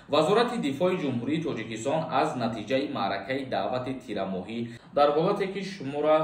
Вазорати дифои Ҷумҳурии Тоҷикистон аз натиҷаи маъракаи даъвати тирамоҳӣ дар ҳолате ки шуморо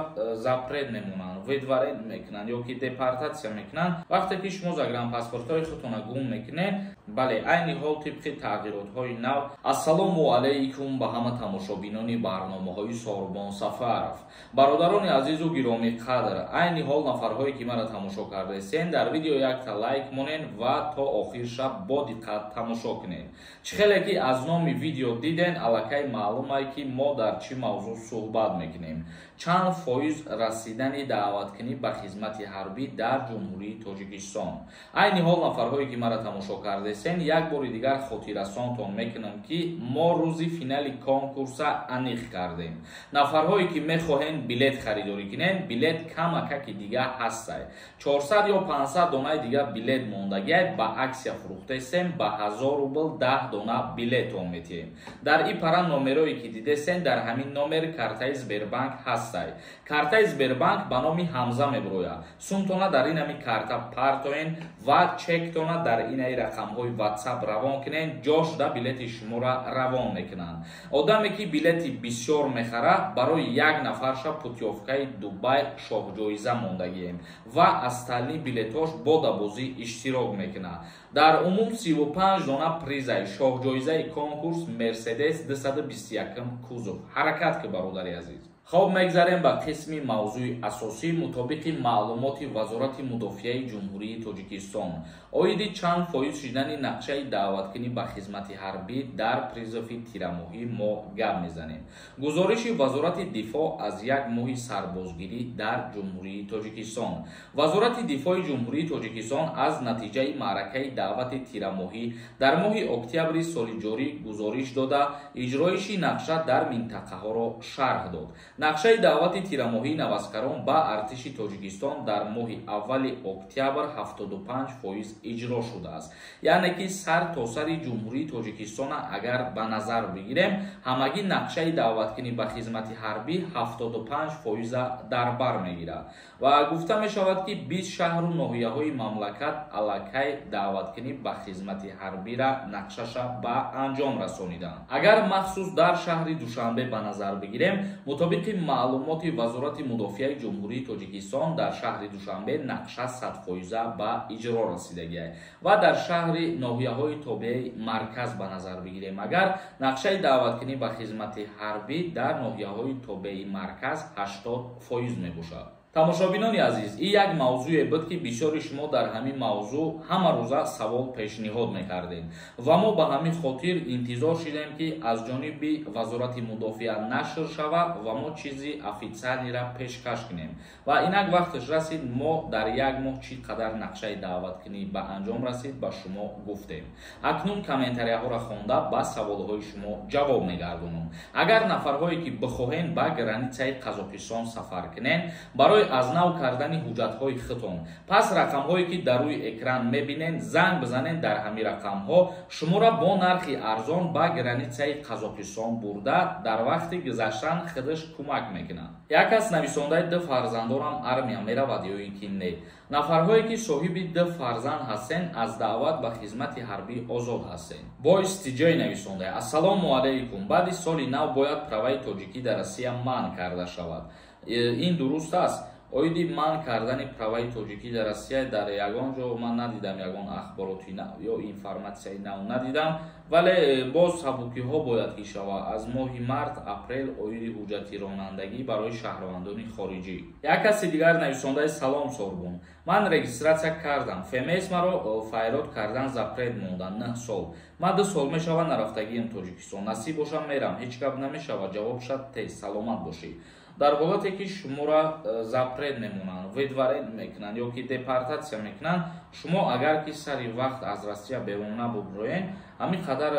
запрет мемонанд, выдворение мекунанд ё ки депортатсия мекунанд, вақте ки шумо загранпаспортҳои худтонро гум мекунед, бале, айни ҳол тибқи тағйиротҳои нав. Ассалому алайкум ба ҳама тамошобинони барномаҳои Сорбон Сафаров. Бародарони азизу гиромӣ қадр, айни ҳол нафарҳое ки маро тамошо кардаистен, дар видео якта лайк монен ва то охир шаб бо диққат тамошо кунед. Чӣ хеле ки аз номи видео диден, аллакай маълумае ки мо дар чӣ мавзӯъ суҳбат мекунем. Чанд фоиз расидани даъваткунӣ ба хизмати ҳарбӣ дар Ҷумҳурии Тоҷикистон. Айни ҳол нафарҳое ки маро тамошо кардаистен, як бори дигар хотиррасонтон мекунам, ки мо рӯзи финали конкурса аниқ кардем. Нафарҳое ки мехоҳен билет харидорӣ кунен, билет камакаки дига ҳастай. 400 ё 500 донаи дига билет мондагиай, ба аксия фурӯхтаистем, ба 1000 рубл 10 дона билетон метиҳем. Дар ин пара номерое ки дидестен, дар ҳамин номер картаи Сбербанк ҳастай. Картаи Сбербанк ба номи Ҳамза мебирояд. Сумтона дар ин ҳами карта партоен ва чектона дар инаи рақамҳои WhatsApp равон кунен, ҷошда билети шуморо равон мекунанд. Одаме ки билети бисёр мехарад, барои як нафарша путёвкаи Дубай шоҳҷоиза мондагием ва остальные билетош бо дабозӣ иштирок мекунад. Дар умум 35 дона призай шоҳҷоизаи конкурс Мерседес 221 кузов. Ҳаракат ки, бародари азиз. Хоб, мегзарем ба қисми мавзӯи асосӣ. Мутобиқи маълумоти Вазорати мудофиаи Ҷумҳурии Тоҷикистон оиди чанд фоиз шидани нақшаи даъваткунӣ ба хизмати ҳарбӣ дар призови тирамоҳӣ мо гап мезанем. Гузориши Вазорати дифоъ аз як моҳи сарбозгирӣ дар Ҷумҳурии Тоҷикистон. Вазорати дифои Ҷумҳурии Тоҷикистон аз натиҷаи маъракаи даъвати тирамоҳӣ дар моҳи октябри соли ҷорӣ гузориш дода, иҷроиши нақша дар минтақаҳоро шарҳ дод. Нақшаи даъвати тирамоҳии наваскарон ба артиши Тоҷикистон дар моҳи аввали октябр 75% иҷро шудааст. Яъне ки сар то сари Ҷумҳурии Тоҷикистона агар ба назар бигирем, ҳамагӣ нақшаи даъваткунӣ ба хизмати ҳарбӣ 75%-а дар бар мегирад. Ва гуфта мешавад, ки 20 шаҳру ноҳияҳои мамлакат аллакай даъваткунӣ ба хизмати ҳарбира нақшаша ба анҷом расониданд. Агар махсус дар шаҳри Душанбе ба назар бигирем, мутобиқи маълумоти Вазорати мудофиаи Ҷумҳурии Тоҷикистон дар шаҳри Душанбе нақша 100% ба иҷро расидагиай ва дар шаҳри ноҳияҳои тобеи марказ ба назар бигирем, агар нақшаи даъваткунӣ ба хизмати ҳарбӣ дар ноҳияҳои тобеи марказ 80% мебошад. Тамошобинони азиз, ин як мавзӯе буд, ки бисёри шумо дар ҳамин мавзӯъ ҳама рӯза савол пешниҳод мекардед ва мо ба ҳамин хотир интизор шидем, ки аз ҷониби Вазорати мудофиа нашр шавад ва мо чизи официальныйра пешкаш кунем. Ва инак вақташ расид, мо дар як моҳ чӣ қадар нақшаи даъваткунӣ ба анҷом расид, ба шумо гуфтем. Акнун комментарияҳоро хонда, ба саволҳои шумо ҷавоб мегардонам. Агар нафарҳое ки бихоҳен ба границаи Қазоқистон сафар кунен барои аз нав кардани ҳуҷҷатҳои худтон, пас рақамҳое ки дар рӯи экран мебинен, занг бизанен. Дар ҳамин рақамҳо шуморо бо нархи арзон ба границаи Қазоқистон бурда, дар вақти гузаштан худаш кӯмак мекунад. Як кас нависондаи: «Ду фарзандорам, армия меравад ё ин ки не?» Нафарҳое ки соҳиби ду фарзанд ҳастен, аз даъват ба хизмати ҳарбӣ озод ҳастен. Боис тиҷои нависондаи: «Ассалому алайкум, баъди соли нав бояд праваи тоҷикӣ дар Россия манъ карда шавад, ин дуруст аст?» Оиди манъ кардани праваи тоҷикӣ дар Россия дар ягон ҷо ман надидам, ягон ахбороти нав ё информатсияи нав надидам, вале боз сабукиҳо бояд ки шавад аз моҳи март, апрел оиди ҳуҷҷати ронандагӣ барои шаҳрвандони хориҷӣ. Як каси дигар нависондаи: «Салом, Сорбон, ман регистрация кардам, ФМС маро файрод кардан запрет монда 9 сол, ман 2 сол мешавад нарафтагиам Тоҷикистон, насиб бошам, мерам, ҳеҷ гап намешавад? Ҷавоб шад тез, саломат бошӣ.» Дар ҳолате ки шуморо запрет мемонанд, выдворение мекунанд ё ки депортатсия мекунанд, шумо агар ки сари вақт аз Россия берун набуброен, ҳамин қадар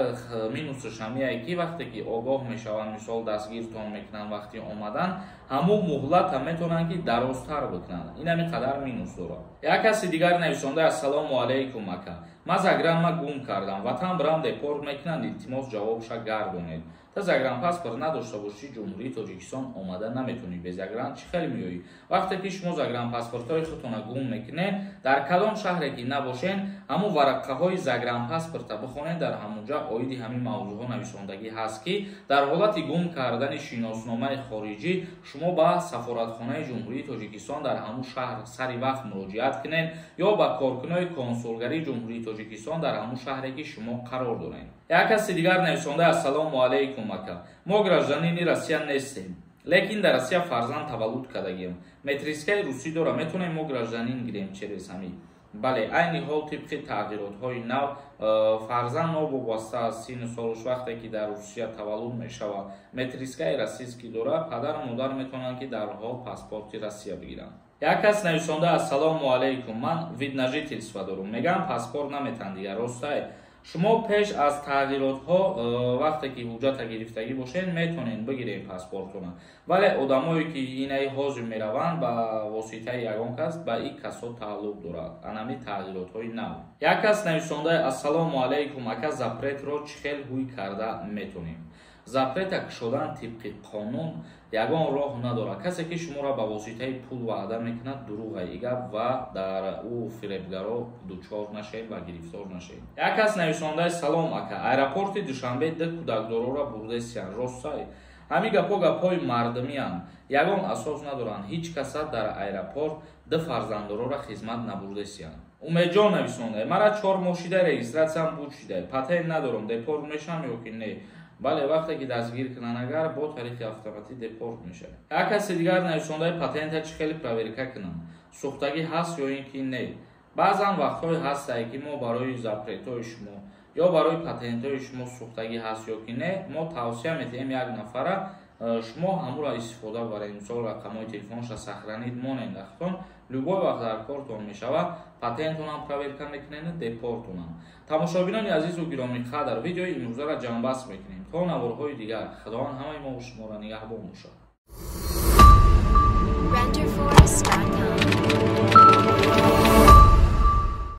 минусаш ҳамияе, ки вақте ки огоҳ мешаванд, мисол, дастгиртон мекунанд, вақти омадан ҳамун муҳлата метавонанд ки дарозтар бикунанд. Ин ҳамин қадар минус дорад. Як каси дигар нависонда: «Ассалому алайкум, ака, ман загранма гум кардам, ватан бирам, депорт мекунанд? Илтимос, ҷавобша гардонед.» Та загранпаспорт надошта бошӣ, Ҷумҳурии Тоҷикистон омада наметонӣ. Бе загран чӣ хеле меоӣ? Вақте ки шумо загранпаспортҳои худтона гум мекунед, дар кадом шаҳре ки набошен, ҳамун варақаҳои загранпаспорта бихонед, дар ҳамунҷа оиди ҳамин мавзӯъҳо нависондагӣ ҳаст, ки дар ҳолати гум кардани шиносномаи хориҷӣ шумо ба сафоратхонаи Ҷумҳурии Тоҷикистон дар ҳамун шаҳр сари вақт муроҷиат кунед ё ба коркунои консулгарии Ҷумҳурии Тоҷикистон дар ҳамун шаҳре ки шумо қарор доред. Як каси дигар нависонда: ассалому алайкум ака, мо гражданини Россия нестем, лекин дар Россия фарзанд таваллуд кардагием, метрискаи русӣ дора, метавонем мо гражданин гирем через ҳамин? Бале, айни ҳол тибқи тағйиротҳои нав фарзанд новобаста аз синну солаш, вақте ки дар Русия таваллуд мешавад, метрискаи российский дора, падару модар метавонанд, ки дарҳол паспорти Россия бигиранд. Як кас нависонда: ассалому алайкум, ман вид на жительство дорум, мегӯям паспорт наметаҳанд дигар, ростай? Шумо пеш аз тағйиротҳо вақте ки ҳуҷҷата гирифтагӣ бошед, метавонед бигиред паспортона, вале одамое ки инаи ҳозир мераванд ба воситаи ягон кас, ба ин касо тааллуқ дорад анами тағйиротҳои нав. Як кас нависонда: ассалому алайкум ака, запретро чӣ хел ҳуй карда метавонем? Запрета кушодан тибқи қонун ягон роҳ надорад. Касе ки шуморо ба воситаи пул ваъда мекунад, дурӯғ и гап ва дар ӯ фиребгаро дучор нашед ва гирифтор нашед. Як кас нависондаи: салом ака, аэропорти Душанбе ду кӯдакдорора бурдесиян, ростай? Ҳамин гапҳо гапҳои мардумиянд, ягон асос надоранд. Ҳеҷ каса дар аэропорт ду фарзанддорора хизмат набурдесиянд. Умедҷон нависонда: мара 4 моҳ шида регистратсиям буд шида, патент надорам, депорт мешавам ё ки не? Бале, вақте ки дастгир кунанд, агар бо тариқи автоматӣ депорт мешавад. Як каси дигар нависондаи: патента чӣ хеле проверка кунам, сӯхтагӣ ҳаст ё ин ки не? Баъзан вақтҳое ҳастае, ки мо барои запретҳои шумо ё барои патентҳои шумо сӯхтагӣ ҳаст ё ки не, мо тавсия медиҳем як нафара, шумо ҳамуро истифода баред. Мисол, рақамҳои телефонша сохранить монед ахтон, любой вақт дар кортон мешавад, патентонам проверка мекунед, депортонам. Тамошобинони азизу гиромиқадр, видеои имрӯзаро ҷамъбаст мекунем. То наворҳои дигар, Худованд ҳамаи мо шуморо нигаҳбон бошад.